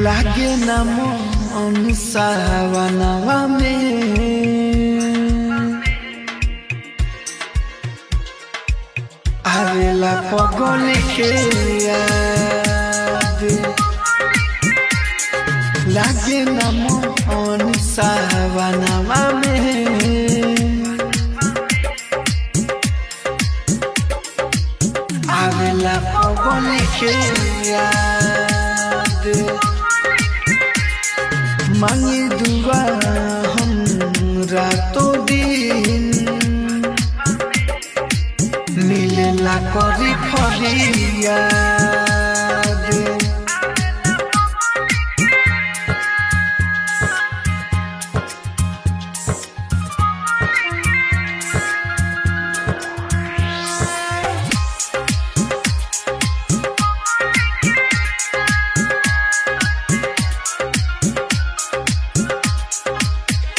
लागे न मन सावनवा में, आवेला पगल के याद। लागे न मन सावनवा में, आवेला पगल के याद। मांगी दुआ हम रातों दिन, मिलेला करी फरियाद।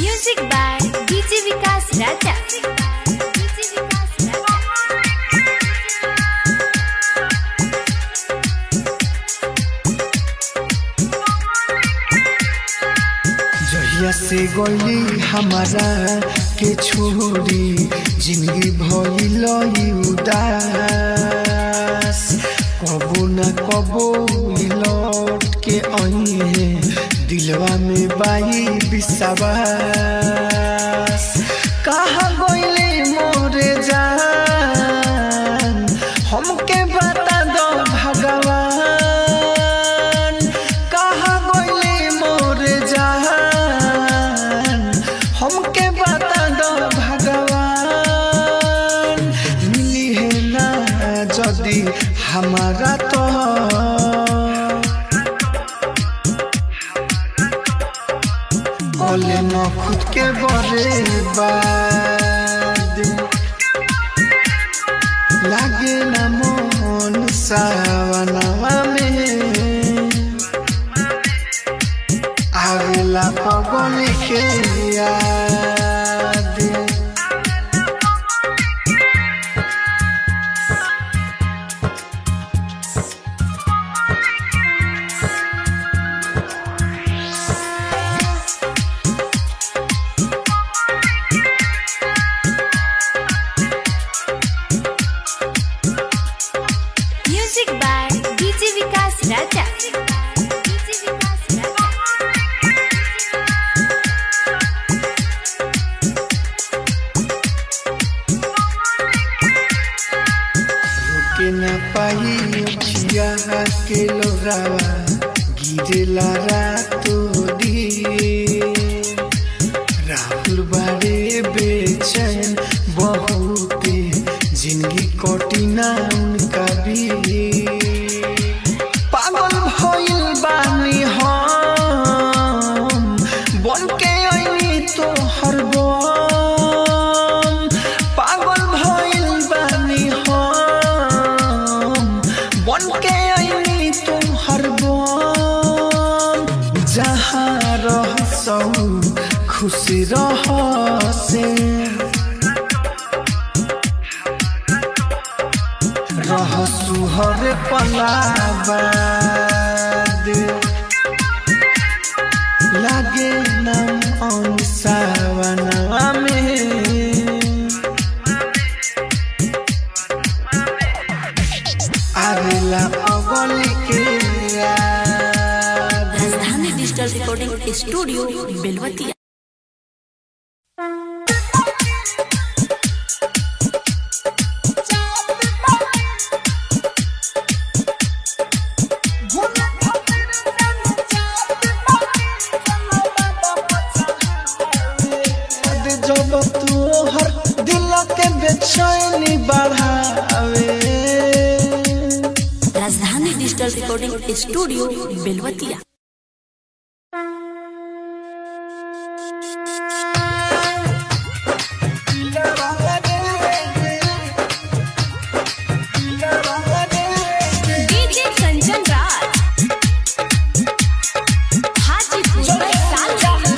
Music by DJ Vikas Raja. DJ Vikas Raja. जहिया से गली हमारा के छोड़ी, जिंदगी भइल उदास। कबो न कबो लौट के आई है, दिलवा में बाई विश्वास। कहाँ गइले मोरे जान, हमके बता दो भगवान। कहाँ गइले मोरे जान, हमके बता दो भगवान। मिली है ना जदी हमारा तो, बोले न खुद के बर्बाद। लागे न मन सावनवा में, आवेला पगल के याद। Music by DJ Vikas Raja. DJ Vikas Raja. रोके न पाई अखिया के लोरावा, गिरेला रातों दिन। राहुल बारे बेचैन बहुते, जिंदगी कटी ना उनका भी। पागल भइल बानी हम, बन के अइनी तोहर बम। पागल भइल बानी हम, बन के अइनी तोहर बम। जहाँ रहसौ खुश रहसे, रहसु हर पलाबाद। लागे न मन सावनवा में, आवेला पगल के याद। Rajdhani digital recording studio Belwatiya. जब तोहर दिल के बेचैनी बढ़ावे। Rajdhani digital recording studio Belwatiya. DJ Kanchan Raj. Hajipur Vaishali.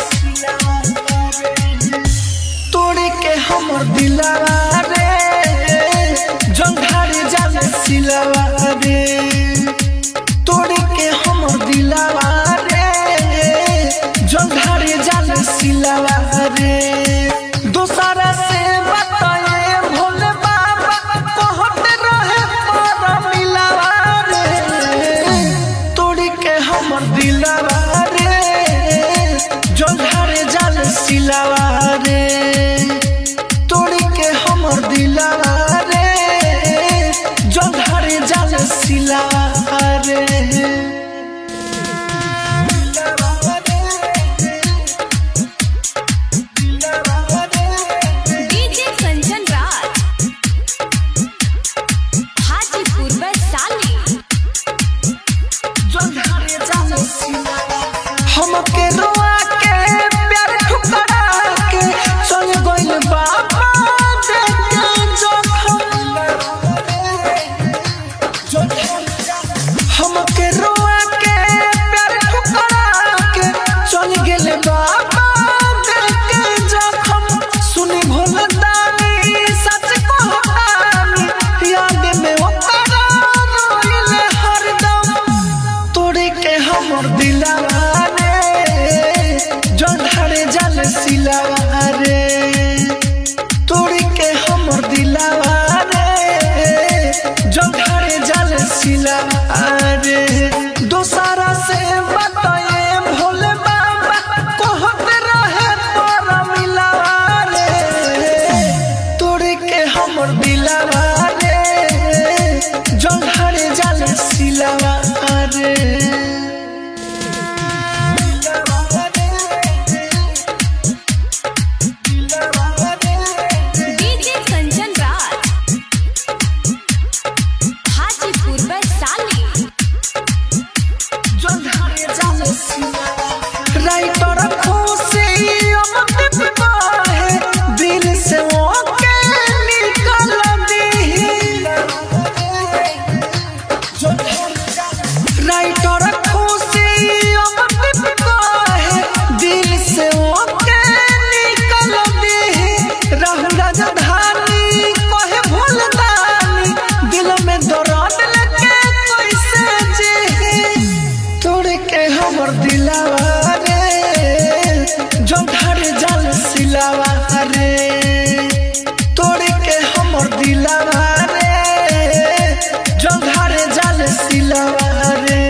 तोड़ के हमर दिलवा रे, जंघारी जाने सिलवा रे। तोड़ के हमर दिलवा रे। दूसरा से बताए भोले बाबा कहत रहे पर मिलावा रे, तोड़ी के हमर दिलावा रे, जोधारे जाल सिलावा रे, तोड़ी के हमर दिलावा रे, जोधारे जाल सिलावा रे। डीजे कंचन राज हाजीपुर वैशाली। हमके रोआ के प्यार ठुकरा के चल गइल बाबा देख के जखम, हमके रोआ के प्यार ठुकरा के चल गेल बाबा देख के जखम। सुनी भोला दानी सच कहतानी, याद में ओकरा रोइले हरदम, तोड़े के हमर दिलावा रे, जोधारे जाल सिलावा रे, तोड़े के हमर दिलावा रे, जोधारे जाल सिलावा रे। दोसरा से बताए भोले बाबा कहत रहे पर मिलावा रे, तोड़े के हमर दिलावा रे, जोधारे जाल सिलावा रे। डीजे कंचन राज हाजीपुर वैशाली। राइटर खुशी अमदीप है, दिल से वो के निकल दी। राइटर खुशी अमदीप है, दिल से वो के निकल दी। राहुल राजधानी कहे भूल दानी, दिल में दर्द लेके कैसे जी, तोड़ के हमर दिलावा रे, जोधारे जाल सिलावा रे, तोड़ के हमर दिलावा रे, जोधारे जाल सिलावा रे।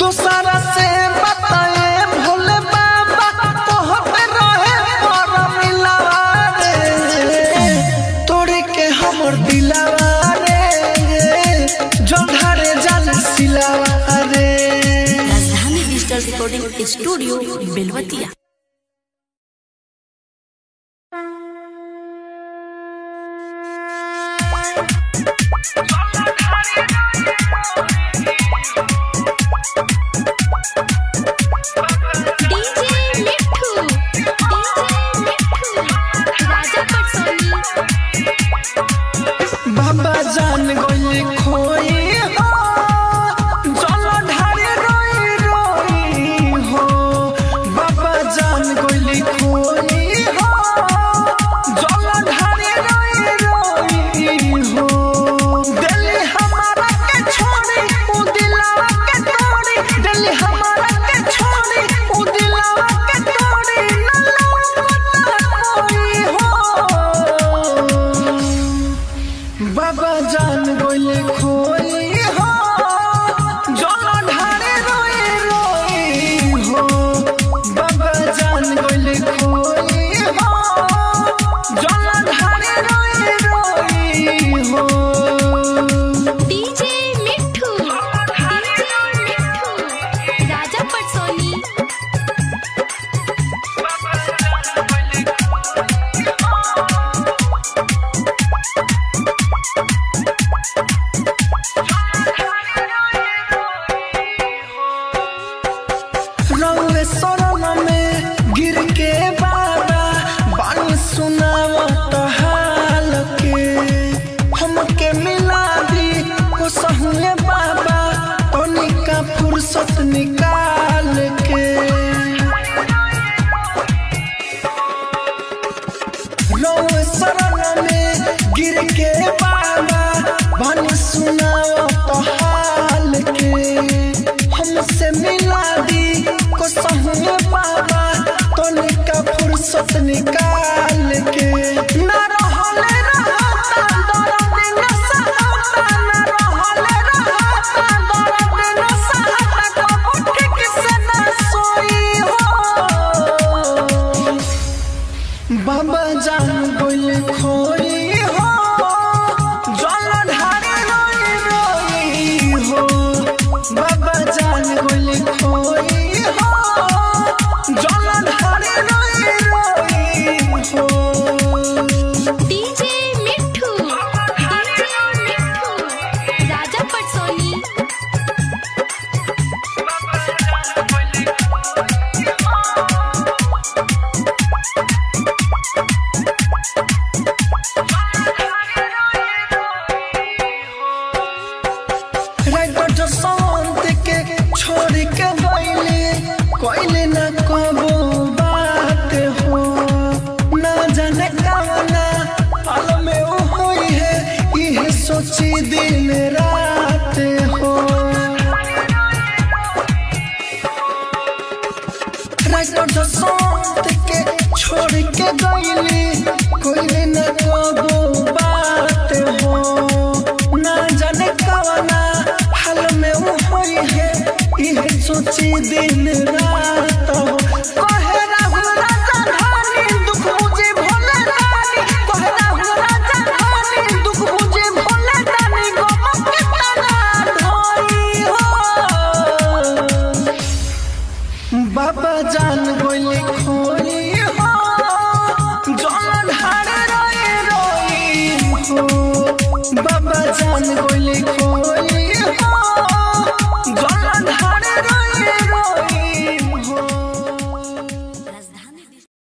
दोसरा से बताए भोले बाबा कहत रहे पर मिलावा रे, तोड़ के हमर दिलावा रे, जोधारे जाल सिलावा रे। Rajdhani digital recording studio Belwatiya. DJ Mithu, DJ Mithu, Raja Patsoni. बाबा जान गइल खोई हो, जल ढारे रोई रोई हो, बाबा जान गइल खोई हो, जल ढारे रोई रोई हो। दिल हमारा के छोड़ी उ दिलावा के तोड़ी, दिल हमारा के छोड़ी उ दिलावा के तोड़ी, न लौटता कोई हो। बाबा जान गइल खोई हो, जल ढारे रोई रोई हो, बाबा जान गइल खोई हो, जल ढारे रोई रोई हो। डीजे मिठू, डीजे मिठू, राजा पटसोनी। रउए शरण में गिर के बाबा बानी सुनावत हाल के, हमके मिला दी को सहुए बाबा तनिका फुर्सत निकाल के। रउए शरण में गिर के बाबा बानी सुनावत हाल के, हमसे मिला दी को सहुए बाबा तनिका फुर्सत सस निकाल के। ना रहले रहता दर्द न सहता, ना रहले रहता दर्द न सहता, कबो ठीक से न सोई हो। बाबा जान गइल खोई हो, जल ढारी रोई रोई हो। बाबा जान गइल खोई हो, जल ढारी रोई रोई हो। डीजे मिठू, डीजे मिठू, राजा पटसोनी। राइटर संत के छोड़ के गइले, कइले ना कबो बात हो। ना जाने कवना हाल में उ होई है, इहे सोची दिन रात हो। राइटर संत के छोड़ के गइले, कइले ना कबो बात हो। ना जाने कवना हाल में उ होई है, इहे सोची दिन रात हो। कहे राहुल राजा धानी दुख मुझे भोले दानी, कहे राहुल राजा धानी दुख मुझे भोले दानी, गम के तना धोई हो। बाबा जान गइल खोई हो, जल ढारे रोई रोई हो। बाबा जान गइल खोई हो, जल ढारे